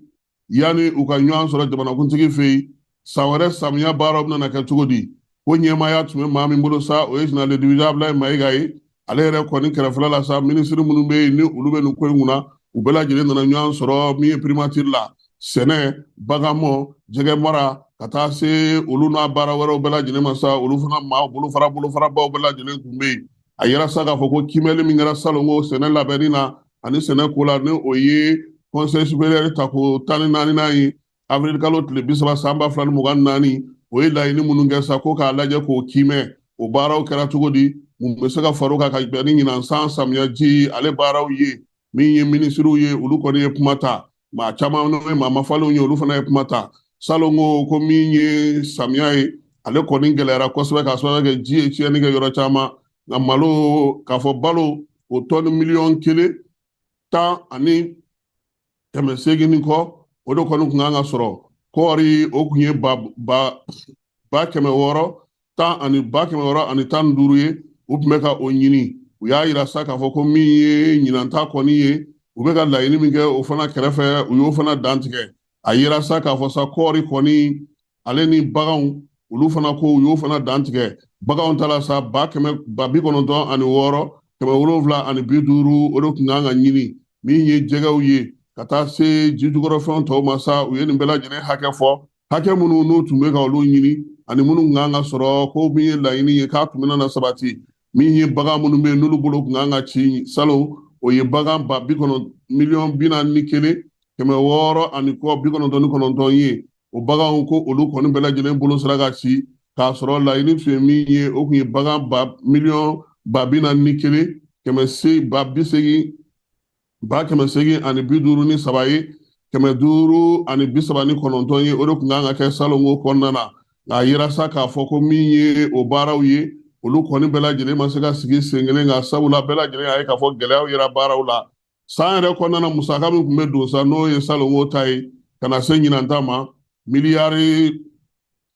Yanni u ka ɲɔgɔn sɔrɔ jamanakuntigi fɛ yen, san wɛrɛ samiya baaraw bɛna kɛ cogo di, ko ɲɛmaaya tun bɛ maa min bolo sa, o ye général de division Abdoulaye Mayiga ye. Ale yɛrɛ kɔni kɛrɛfɛla la sa, minisiri minnu bɛ yen, ni olu bɛ nin ko in kunna, u bɛɛ lajɛlen nana ɲɔgɔn sɔrɔ min ye primature la, sɛnɛ, baganmɔ, jɛgɛ mara, ka taa se olu n'a baara wɛrɛw bɛɛ lajɛlen ma sa, olu fana maa bolofara bolofarabaw bɛɛ lajɛlen tun bɛ yen. A yira sa k'a fɔ ko kiimɛli min kɛra salon ko sɛnɛ labɛnni na ani sɛnɛ ko la, ni o ye Conseil supérieur tako 14nan ye, avril kalo tile 30 san 2024, o ye laɲini minnu kɛ sa ko k'a lajɛ k'o kiimɛ, o baaraw kɛra cogo di, mun bɛ se ka far'o kan ka bɛn ni ɲinan san samiyaji ale baaraw ye. Min ye minisiriw ye, olu kɔni ye kuma ta. Maa caman, n'o ye maa mafalenw ye, olu fana ye kuma ta. Salon ko min ye samiya ye, ale kɔni gɛlɛyara kosɛbɛ k'a sababu kɛ ji ye tiɲɛni kɛ yɔrɔ caman. Nka malo, k'a fɔ balo, o tɔni miliyɔn 1 tan ani 800 ni kɔ, o de kɔni tun kan ka sɔrɔ. Kɔɔri, o tun ye ba ba ba 600 tan ani ba 615 ye, u tun bɛ ka o ɲini. U y'a yira sa k'a fɔ ko min ye ɲinanta kɔni ye, u bɛ ka laɲini min kɛ, o fana kɛrɛfɛ, u y'o fana dantigɛ. A yira sa k'a fɔ sa, kɔɔri kɔni ale ni baganw, olu fana ko u y'o fana dantigɛ. Baganw ta la sa, ba kɛmɛ ba 96 750, o de tun kan ka ɲini. Min ye jɛgɛw ye, ka taa se jijukɔrɔfɛnw tɔw ma sa, u ye nin bɛɛ lajɛlen hakɛ fɔ, hakɛ minnu n'u tun bɛ ka olu ɲini ani minnu tun kan ka sɔrɔ, ko min ye laɲini ye k'a tun bɛna na sabati. Min ye bagan minnu bɛ yen, n'olu bolo tun kan ka ci salon, o ye bagan ba bi kɔnɔ 41 miliyɔn 600 ani kɔ 99 ye. O baganw ko, olu kɔni bɛɛ lajɛlen bolo sera ka ci, k'a sɔrɔ laɲini tun ye min ye, o tun ye bagan ba miliyɔn ba 41 kɛmɛ se ba bi seegin ba 853 ye 539 ye, o de tun kan ka kɛ salonko kɔnɔna na. Nka a yira sa k'a fɔ ko min ye o baaraw ye, olu kɔni bɛɛ lajɛlen ma se ka sigi sen kelen kan, sabula bɛɛ lajɛlen y'a ye k'a fɔ gɛlɛyaw yera baaraw la san yɛrɛ kɔnɔna na. Musaka min tun bɛ don sa, n'o ye salonko ta ye, ka na se ɲinan ta ma, miliyari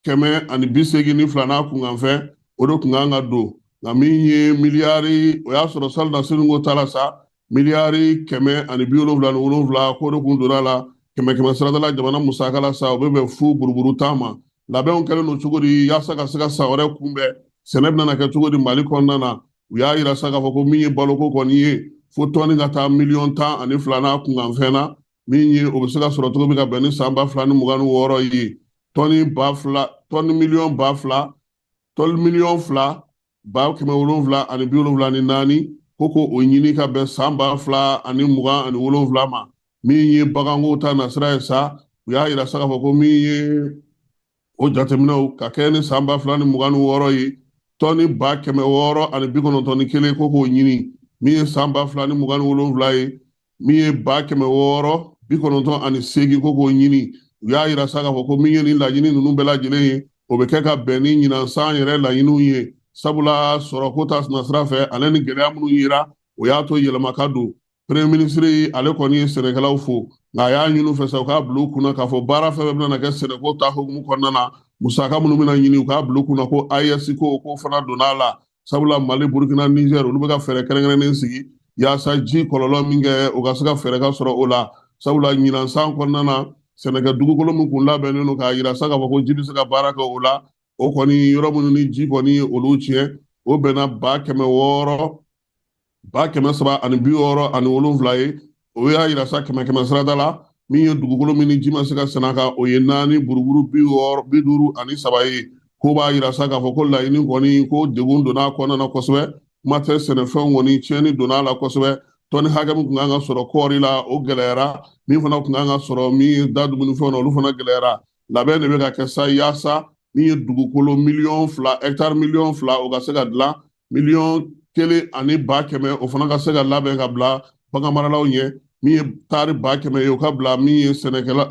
182 n'a kunkanfɛn, o de tun kan ka don. Nka min ye miliyari, o y'a sɔrɔ salon na ta la sa, miliyari 177, k'o de kun donna la. Kɛmɛ kɛmɛ sarada la, jamana musaka la sa, o bɛ bɛn fu buruburu 10 ma. Labɛnw kɛlen don cogo di yaasa ka se ka san wɛrɛ kunbɛn? Sɛnɛ bɛna kɛ cogo di Mali kɔnɔna na? U y'a yira sa k'a fɔ ko min ye baloko kɔni ye, fo tɔni ka taa miliyɔn 12 n'a kunkanfɛn na. Min ye o bɛ se ka sɔrɔ cogo min ka bɛn ni san 2026 ye, tɔni 2000, tɔni miliyɔn 2000, tɔni 2,774,000, ko o ɲini ka bɛn san 2027 ma. Min ye baganko ta nasira ye sa, u y'a yira sa k'a fɔ ko min ye o jateminɛw ka kɛ ni san 2026 ye, tɔni 691,000, ko k'o ɲini. Min ye san 2027 ye, min ye 698,000, ko k'o ɲini. U y'a yira sa k'a fɔ ko min ye nin laɲini ninnu bɛɛ lajɛlen ye, o bɛ kɛ ka bɛn ni ɲinan san yɛrɛ laɲiniw ye, sabula sɔrɔko ta nasira fɛ, ale ni gɛlɛya minnu yera, o y'a to yɛlɛma ka don. Premier ministre ale kɔni ye sɛnɛkɛlaw fo, nka a y'a ɲini u fɛ sa u k'a bila u kunna k'a fɔ baara fɛn fɛn bɛna kɛ sɛnɛko ta hukumu kɔnɔna na, musaka minnu bɛna ɲini, u k'a bila u kunna ko AES ko k'o fana donna a la, sabula Mali, Burukina, Niger, olu bɛ ka fɛɛrɛ kɛrɛnkɛrɛnnen sigi yaasa ji kɔlɔlɔ min kɛ, u ka se ka fɛɛrɛ ka sɔrɔ o la, sabula ɲinan san kɔnɔna na, sɛnɛkɛ dugukolo min kun labɛnnen don k'a yira sa k'a fɔ ko ji bɛ se ka baara kɛ o la, o kɔni yɔrɔ minnu ni ji kɔni ye olu tiɲɛ, o bɛnna 600, 367 ye. O y'a yira sa kɛmɛ kɛmɛ sirada la, min ye dugukolo min ni ji ma se ka sɛnɛ a kan, o ye 4 buruburu 60, 53 ye. Ko b'a yira sa k'a fɔ ko laɲini kɔni, ko degun donna a kɔnɔna na kosɛbɛ, kuma tɛ sɛnɛfɛnw kɔni tiɲɛni donna a la kosɛbɛ. Tɔni hakɛ min tun kan ka sɔrɔ kɔɔri la, o gɛlɛyara. Min fana tun kan ka sɔrɔ min ye da dumunifɛnw na, olu fana gɛlɛyara. Labɛn de bɛ ka kɛ sa yaasa min ye dugukolo 2,000,000, hɛkitari 2,000,000, o ka se ka dilan, 1,100,000, o fana ka se ka labɛn ka bila baganmaralaw ɲɛ. Min ye tari 100,000 ye, o ka bila min ye sɛnɛkɛla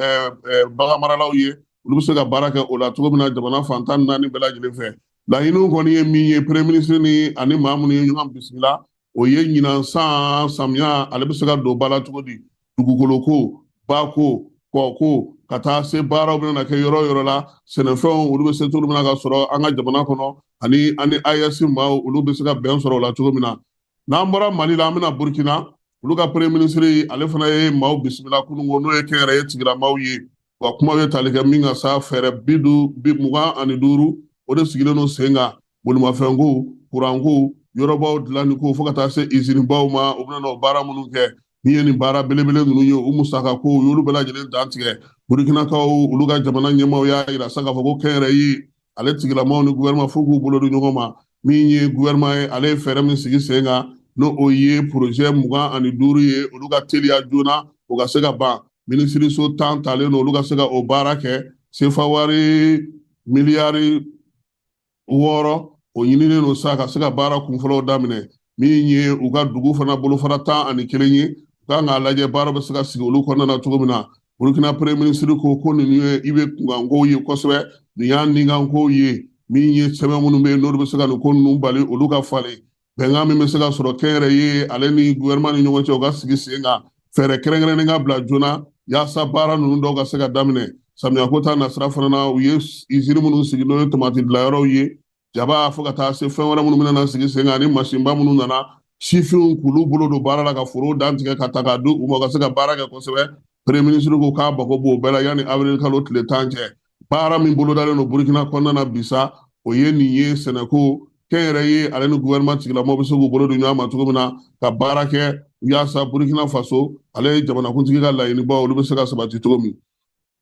baganmaralaw ye, olu bɛ se ka baara kɛ o la cogo min na jamana fan 14 bɛɛ lajɛlen fɛ. Laɲiniw kɔni ye min ye, premier ministre ni ani maa minnu ye ɲɔgɔn bisimila, o ye ɲinan san samiya ale bɛ se ka don ba la cogo di, dugukolo ko, ba ko, kɔ ko, ka taa se baaraw bɛna kɛ yɔrɔ o yɔrɔ la, sɛnɛfɛnw olu bɛ se cogo min na ka sɔrɔ an ka jamana kɔnɔ, ani AES maaw olu bɛ se ka bɛn sɔrɔ o la cogo min na. N'an bɔra Mali la, an bɛna Burukina. Olu ka premier ministre ale fana ye maaw bisimila kununko, n'o ye kɛnyɛrɛye tigilamaaw ye. Wa kumaw ye tali kɛ min kan sa, fɛɛrɛ 50, 25, o de sigilen don sen kan, bolimafɛnko, kuranko, yɔrɔbaw dilanni ko, fo ka taa se izinibaw ma, u bɛna o baara minnu kɛ. Min ye nin baara belebele ninnu ye, u musaka ko, u y'olu bɛɛ lajɛlen dantigɛ. Burukinakaw olu ka jamana ɲɛmaaw y'a yira sa k'a fɔ ko kɛnyɛrɛye ale tigilamaw ni gouvernement fo k'u bolo di ɲɔgɔn ma. Min ye gouvernement ye, ale ye fɛɛrɛ min sigi sen kan, n'o o ye projet 25 ye, olu ka teliya joona o ka se ka ban. Minisiriso 10 talen don, olu ka se ka o baara kɛ. Sefa wari miliyari 6, o ɲininen don sa ka se ka baara kunfɔlɔw daminɛ. Min ye u ka dugu fana bolofara 11 ye, u kan k'a lajɛ baara bɛ se ka sigi olu kɔnɔna na cogo min na. Burukina premier ministre ko ko ninnu ye i bɛ kunkankow ye kosɛbɛ, nin y'a ninkankow ye. Min ye sɛbɛn minnu bɛ yen, n'olu bɛ se ka nin ko ninnu bali, olu ka falen. Bɛnkan min bɛ se ka sɔrɔ kɛnyɛrɛye ale ni gouvernement ni ɲɔgɔn cɛ, u ka sigi sen kan, fɛɛrɛ kɛrɛnkɛrɛnnen ka bila joona yaasa baara ninnu dɔw ka se ka daminɛ. Samiyako ta nasira fana na, u ye izini minnu sigi, n'o ye tomati dilanyɔrɔw ye, jaba, fo ka taa se fɛn wɛrɛ minnu bɛna na sigi sen kan, ani masinba minnu nana, sifinw k'olu bolo don baara la ka foro dantigɛ ka ta k'a di u ma, u ka se ka baara kɛ kosɛbɛ. Premier ministre ko k'a mako b'o bɛɛ la yanni avril kalo tile 10 cɛ. Baara min bolodalen don Burukina kɔnɔna na bi sa, o ye nin ye sɛnɛko, kɛnyɛrɛye ale ni gouvernement tigilamɔgɔw bɛ se k'u bolo don ɲɔgɔn ma cogo min na ka baara kɛ yaasa Burukina Faso ale ye jamanakuntigi ka laɲinibaw, olu bɛ se ka sabati cogo min.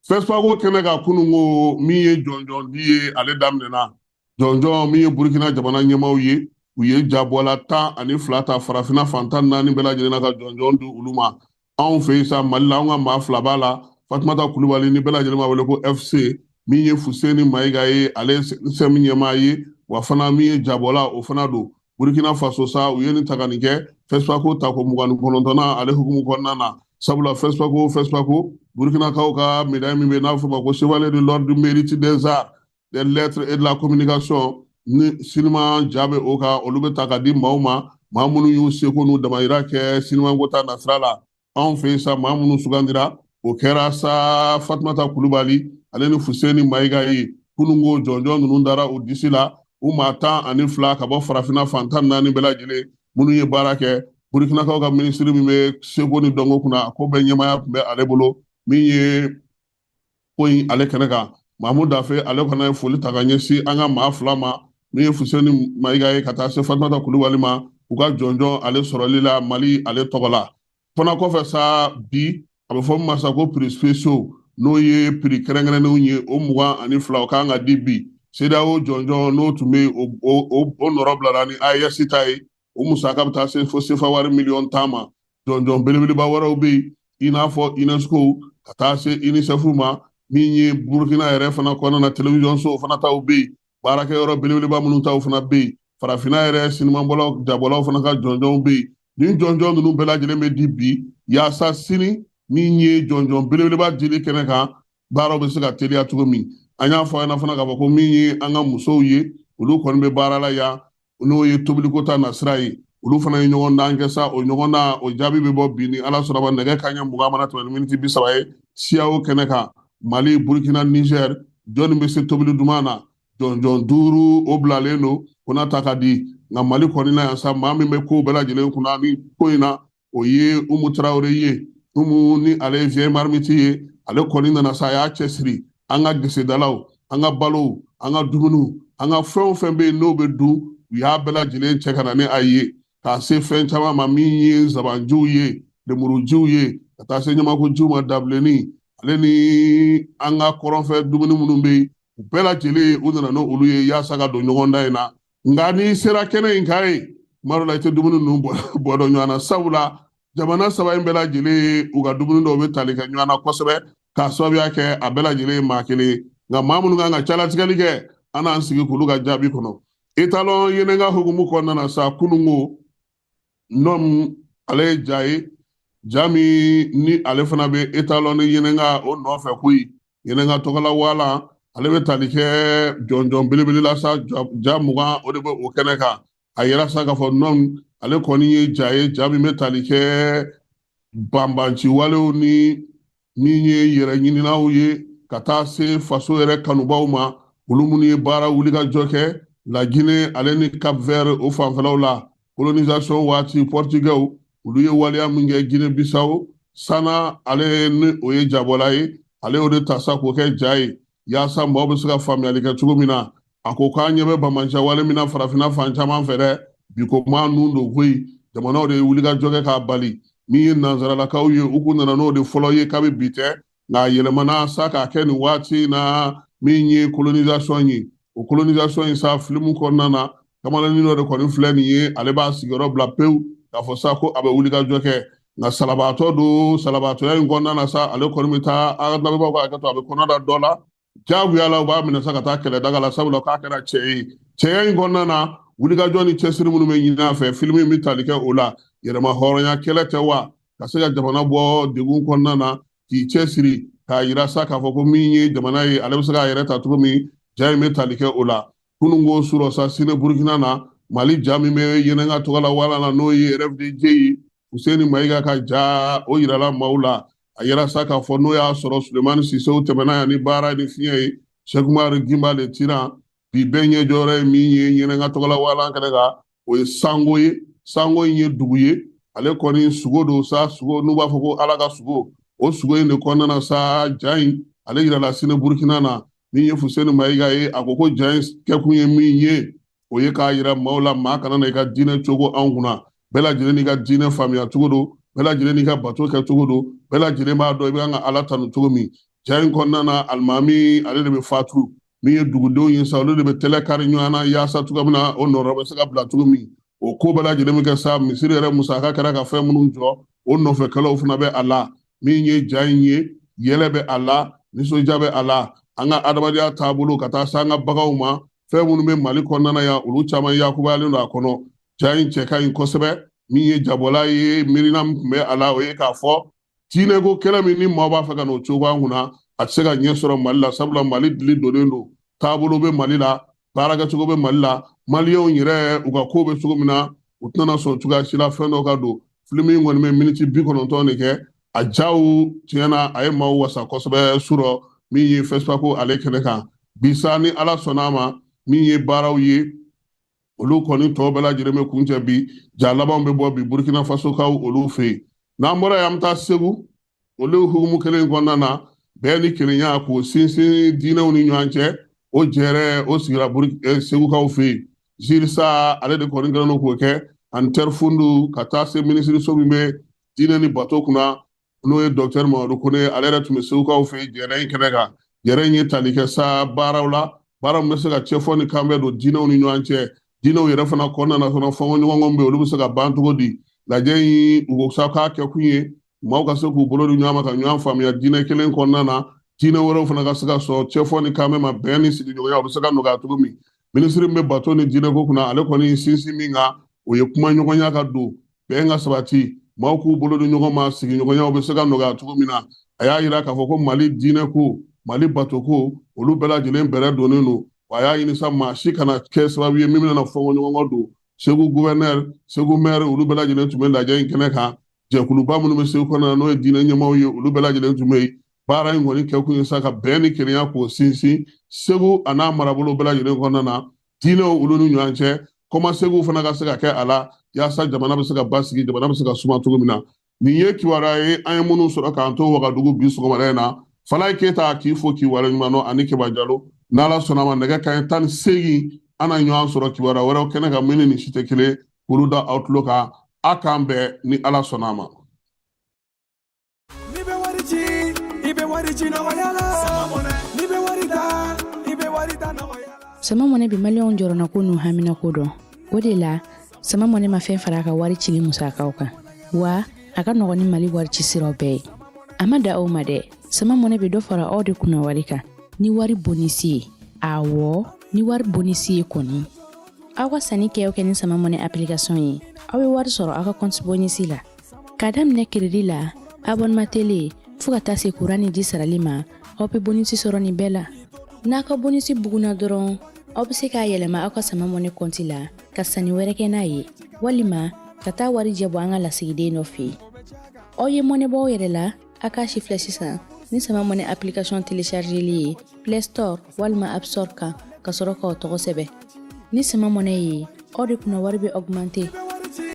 FESPACO kɛnɛ ka kununko, min ye jɔnjɔn di ye, ale daminɛna. Jɔnjɔn min ye Burukina jamana ɲɛmaaw ye, u ye jabɔla 12 ta farafinna fan 14 bɛɛ lajɛlen na ka jɔnjɔn di olu ma. Anw fɛ yen sa, Mali la, anw ka maa 2 b'a la, Fatumata Kulubali ni bɛɛ lajɛlen b'a wele ko FC, min ye Fuseni Mayiga ye, ale ye CNSM ɲɛmaa ye, wa fana min ye jabɔla, o fana don. Burukina Faso sa, u ye nin ta ka nin kɛ FESPACO tako 29nan ale hukumu kɔnɔna na, sabula FESPACO Burukinakaw ka médaille min bɛ yen n'a bɛ fɔ o ma ko Chevalier de l'Ordre du Mérite des Arts, des Lettres et de la Communication, ni sinima ja bɛ o kan, olu bɛ ta ka di maaw ma, maa minnu y'u seko n'u damayira kɛ sinimako ta nasira la. Anw fɛ yen sa, maa minnu sugandira, o kɛra sa Fatumata Kulubali ale ni Fuseni Mayiga ye. Kununko jɔnjɔn ninnu dara u disi la, u maa 12 ka bɔ farafinna fan 14 bɛɛ lajɛlen minnu ye baara kɛ. Burukinakaw ka minisiri min bɛ seko ni dɔnko kunna, a ko bɛɛ ɲɛmaaya tun bɛ ale bolo. Min ye ko in ale kɛnɛ kan, Mahamudu Dafe ale fana ye foli ta ka ɲɛsin an ka maa 2 ma, min ye Fuseni Mayiga ye ka taa se Fatumata Kulubali ma, u ka jɔnjɔn ale sɔrɔli la Mali ale tɔgɔ la. Fana kɔfɛ sa, bi A bɛ fɔ min ma sa ko prix spéciaux, n'o ye prix kɛrɛnkɛrɛnnenw ye, o 22, o kan ka di bi. CEDEAO jɔnjɔn n'o tun bɛ yen, o nɔrɔ bilara ni AES ta ye. O musaka bɛ taa se fo sefa wari miliyɔn 10 ma. Jɔnjɔn belebeleba wɛrɛw bɛ yen, i n'a fɔ UNESCO, ka taa se UNICEF ma. Min ye Burukina yɛrɛ fana kɔnɔna na, télévision so fana taw bɛ yen, baarakɛyɔrɔ belebeleba minnu taw fana bɛ yen, farafinna yɛrɛ sinimabɔlaw, jabɔlaw fana ka jɔnjɔnw bɛ yen. Nin jɔnjɔn ninnu bɛɛ lajɛlen bɛ di bi, yaasa sini min ye jɔnjɔn belebeleba dili kɛnɛ kan, baaraw bɛ se ka teliya cogo min. An y'a fɔ a ɲɛna fana k'a fɔ ko min ye an ka musow ye, olu kɔni bɛ baara la yan, n'o ye tobiliko ta nasira ye. Olu fana ye ɲɔgɔndan kɛ sa. O ɲɔgɔndan o jaabi bɛ bɔ bi ni Ala sɔnna ma, nɛgɛ kanɲɛ 20 mana tɛmɛ ni miniti 30 ye, CEAO kɛnɛ kan. Mali, Burukina, Niger, jɔnni bɛ se tobili duman na? Jɔnjɔn duuru o bilalen don ko n'a ta ka di. Nka Mali kɔni na yan sa, maa min bɛ kow bɛɛ lajɛlen kunna ni ko in na, o ye Umu Tarawele ye. Umu ni ale ye vieille marmite ye, ale kɔni nana sa, a y'a cɛsiri. An ka gesedalaw, an ka balow, an ka dumuniw, an ka fɛn o fɛn bɛ yen n'o bɛ dun, u y'a bɛɛ lajɛlen cɛ ka na ni a ye, k'a se fɛn caman ma, min ye nsabanjiw ye, lemurujiw ye, ka taa se ɲamakujiw ma, dabilenni, ale ni an ka kɔrɔnfɛ dumuni minnu bɛ yen, u bɛɛ lajɛlen u nana n'olu ye yaasa ka don ɲɔgɔndan in na. Nka n'i sera kɛnɛ in kan yen, tuma dɔ la i tɛ dumuni ninnu bɔ dɔn ɲɔgɔn na, sabula jamana saba in bɛɛ lajɛlen u ka dumuni dɔw bɛ tali kɛ ɲɔgɔn na kosɛbɛ, k'a sababuya kɛ a bɛɛ lajɛlen ye maa kelen ye. Nka maa minnu kan ka calatigɛli kɛ, an n'an sigi k'olu ka jaabi kɔnɔ. Etalon Yennenga hukumu kɔnɔna na sa, kununko nɔm ale ye ja ye, ja min ni ale fana bɛ etalon ni Yennenga o nɔfɛ koyi. Yennenga tɔgɔla wala, ale bɛ tali kɛ jɔnjɔn belebele la sa, ja 20 o de bɛ o kɛnɛ kan. A yira sa k'a fɔ nɔm ale kɔni ye ja ye, ja min bɛ tali kɛ banbanci walew ni min ye yɛrɛ ɲininaw ye, ka taa se faso yɛrɛ kanubaw ma, olu minnu ye baara wulikajɔ kɛ Laginɛ ale ni Cap Vert o fanfɛlaw la colonisation waati. Portugais olu ye waleya min kɛ Guinée Bissau sana, ale ni o ye jabɔla ye, ale y'o de ta sa k'o kɛ ja ye, yaasa maaw bɛ se ka faamuyali kɛ cogo min na. A ko k'an ɲɛ bɛ banbanciya wale min na farafinna fan caman fɛ dɛ, bi ko maa nun don koyi. Jamanaw de ye wulikajɔ kɛ k'a bali. Min ye nansaralakaw ye, u kun nana n'o de fɔlɔ ye kabi bi tɛ, nka a yɛlɛmana sa k'a kɛ nin waati in na min ye colonisation ye. O colonisation in sa, filimu kɔnɔna na, kamalennin dɔ de kɔni filɛ nin ye, ale b'a sigiyɔrɔ bila pewu k'a fɔ sa ko a bɛ wulikajɔ kɛ. Nka salabaatɔ don, salabaatɔya in kɔnɔna na sa, ale kɔni bɛ taa, an lamɛnbagaw ka hakɛ to, a bɛ kɔnɔ da dɔ la diyagoya la, u b'a minɛ sa ka taa kɛlɛdaga la, sabula k'a kɛra cɛ ye. Cɛya in kɔnɔna na, wulikajɔ ni cɛsiri minnu bɛ ɲini a fɛ, filimu in bɛ tali kɛ o la. Yɛrɛma hɔrɔnya kɛlɛ tɛ wa, ka se ka jamana bɔ degun kɔnɔna na, k'i cɛsiri k'a yira sa k'a fɔ ko min ye jamana ye, ale bɛ se k'a yɛrɛ ta cogo min, ja in bɛ tali kɛ o la. Kununko surɔ sa, sini Burukina na, Mali ja min bɛ Yennenga tɔgɔ la wala la, n'o ye RFDJ ye, Fuseni Mayiga ka ja o yirala maaw la. A yira sa k'a fɔ n'o y'a sɔrɔ Sulemani Sisew tɛmɛna yan ni baara ni fiɲɛ ye, Sɛkumari Gimba le tiran bi bɛɛ ɲɛ jɔyɔrɔ ye min ye Yennenga tɔgɔ la wala kɛnɛ kan, o ye Sango ye. Sango in ye dugu ye, ale kɔni sugo don sa, sugo n'u b'a fɔ ko Ala ka sugo, o sugo in de kɔnɔna na sa, ja in ale yirala sini Burukina na. Min ye Fuseni Mayiga ye, a ko ko ja in kɛkun ye min ye, o ye k'a yira maaw la, maa kana na i ka diinɛ cogo anw kunna. Bɛɛ lajɛlen n'i ka diinɛ faamuya cogo don, bɛɛ lajɛlen n'i ka bato kɛ cogo don, bɛɛ lajɛlen b'a dɔn i bɛ kan ka Ala tanu cogo min. Ja in kɔnɔna na, alimami ale de bɛ fatu, min ye dugudenw ye sa, olu de bɛ tɛlɛ kari ɲɔgɔn na yaasa cogoya min na o nɔrɔ bɛ se ka bila cogo min. O ko bɛɛ lajɛlen bɛ kɛ sa, misiri yɛrɛ musaka kɛra ka fɛn minnu jɔ, o nɔfɛkɛlaw fana bɛ a la. Min ye ja in ye, yɛlɛ bɛ a la, nisɔndiya bɛ a la. An ka adamadenya taabolo ka taa se an ka baganw ma, fɛn minnu bɛ Mali kɔnɔna na yan, olu caman yakubayalen don a kɔnɔ. Ja in cɛ ka ɲi kosɛbɛ. Min ye jabɔla ye, miirina min tun bɛ a la, o ye k'a fɔ diinɛko kɛlɛ min ni maaw b'a fɛ ka n'o cogo an kunna, a tɛ se ka ɲɛ sɔrɔ Mali la, sabula Mali dili donnen don, taabolo bɛ Mali la, baarakɛcogo bɛ Mali la, maliyɛnw yɛrɛ u ka ko bɛ cogo min na, u tɛna sɔn cogoya si la fɛn dɔ ka don. Filimu in kɔni bɛ miniti 90 de kɛ. A jaw tiɲɛna a ye maaw wasa kosɛbɛ surɔ min ye FESPACO ale kɛnɛ kan bi sa. Ni Ala sɔnna a ma, min ye baaraw ye, olu kɔni tɔ bɛɛ lajɛlen bɛ kuncɛ bi. Ja labanw bɛ bɔ bi Burukina Fasokaw olu fɛ yen. N'an bɔra yen, an bɛ taa Segu. Olu hukumu kelen in kɔnɔna na, bɛɛ ni kelenya k'o sinsin diinɛw ni ɲɔgɔn cɛ, o jɛrɛ o sigira Segukaw fɛ yen. Zirisa ale de kɔni kɛlen don k'o kɛ, ani Tɛrifundu, ka taa se minisiriso min bɛ diinɛ ni bato kunna. N'o ye Dɔkitɛri Mamadu Kone, ale yɛrɛ tun bɛ Segukaw fɛ yen jɛrɛ in kɛnɛ kan. Jɛrɛ in ye tali kɛ sa baaraw la, baara min bɛ se ka cɛfɔ ni kanbɛn don diinɛw ni ɲɔgɔn cɛ, diinɛw yɛrɛ fana kɔnɔna na fana, fɔnkɔɲɔgɔnkɔ bɛ yen, olu bɛ se ka ban cogo di? Lajɛ in, u ko sa k'a kɛkun ye maaw ka se k'u bolo di ɲɔgɔn ma ka ɲɔgɔn faamuya diinɛ kelen kɔnɔna na, diinɛ wɛrɛw fana ka se ka sɔn cɛfɔ ni kanbɛn ma, bɛn ni sigiɲɔgɔnya o bɛ se ka nɔgɔya cogo min. Minisiri min bɛ bato ni diinɛko kunna, ale kɔni sinsin min kan, o ye kumaɲɔgɔnya ka don, bɛn ka sabati, maaw k'u bolo di ɲɔgɔn ma, sigiɲɔgɔnyaw bɛ se ka nɔgɔya cogo min na. A y'a yira k'a fɔ ko Mali diinɛko, Mali batoko, olu bɛɛ lajɛlen bɛrɛ donnen don, wa a y'a ɲini sa maa si kana kɛ sababu ye min bɛna fɔnkɔɲɔgɔnkɔ don. Segu guvɛnɛri, Segu mɛri, olu bɛɛ lajɛlen tun bɛ lajɛ in kɛnɛ kan. Jɛkuluba minnu bɛ Segu kɔnɔna na, n'o ye diinɛ ɲɛmaaw ye, olu bɛɛ lajɛlen tun bɛ yen. Baara in kɔni kɛkun ye sa ka bɛn ni kelenya k'o sinsin Segu a n'a marabolo bɛɛ lajɛlen kɔnɔna na, diinɛw olu ni ɲɔgɔn cɛ, kɔmasegiw fana ka se ka kɛ a la, yaasa jamana bɛ se ka basigi, jamana bɛ se ka suma cogo min na. Nin ye kibaruya ye an ye minnu sɔrɔ k'an to Wagadugu bi sɔgɔmada in na. Falaye Keyita, k'i fo k'i waleɲuman dɔn, ani Keba Jalo. N'Ala sɔnna ma, nɛgɛ kanɲɛ 18, an na ɲɔgɔn sɔrɔ kibaruya wɛrɛw kɛnɛ kan min ni nin si tɛ kelen, k'olu da aw tulo kan. A k'an bɛn ni Ala sɔnna a ma. N'i bɛ wari ci, i bɛ wari ci nɔgɔya la. N'i bɛ wari ta, i bɛ wari ta nɔgɔya la. Sama Mɔnɛ bɛ Maliyɛnw jɔrɔnako n'u haminako dɔn. O de la, Sama Mɔnɛ ma fɛn fara a ka wari cili musakaw kan, wa a ka nɔgɔn ni Mali wari ci siraw bɛɛ ye. A ma da o ma dɛ, Sama Mɔnɛ bɛ dɔ fara aw de kunna wari kan ni wari bonisi ye. Awɔ, ni wari bonisi ye kɔni. Aw ka sanni kɛ o kɛ ni Sama Mɔnɛ application ye, aw bɛ wari sɔrɔ aw ka compte bonisi la. K'a daminɛ crédit la, abonnement télé, fo ka taa se kuran ni ji sarali ma, aw bɛ bonisi sɔrɔ nin bɛɛ la. N'a ka bonisi bugunna dɔrɔn, aw bɛ se k'a yɛlɛma aw ka Sama Mɔnɛ kɔnti la ka sanni wɛrɛ kɛ n'a ye, walima ka taa warijɛ bɔ an ka lasigiden dɔ fɛ yen. Aw ye mɔnɛ bɔ aw yɛrɛ la, a k'a si filɛ sisan ni Sama Mɔnɛ application téléchargeli ye Play Store walima App Store kan, ka sɔrɔ k'aw tɔgɔ sɛbɛn. Ni Sama Mɔnɛ ye, aw de kunna wari bɛ augmenter.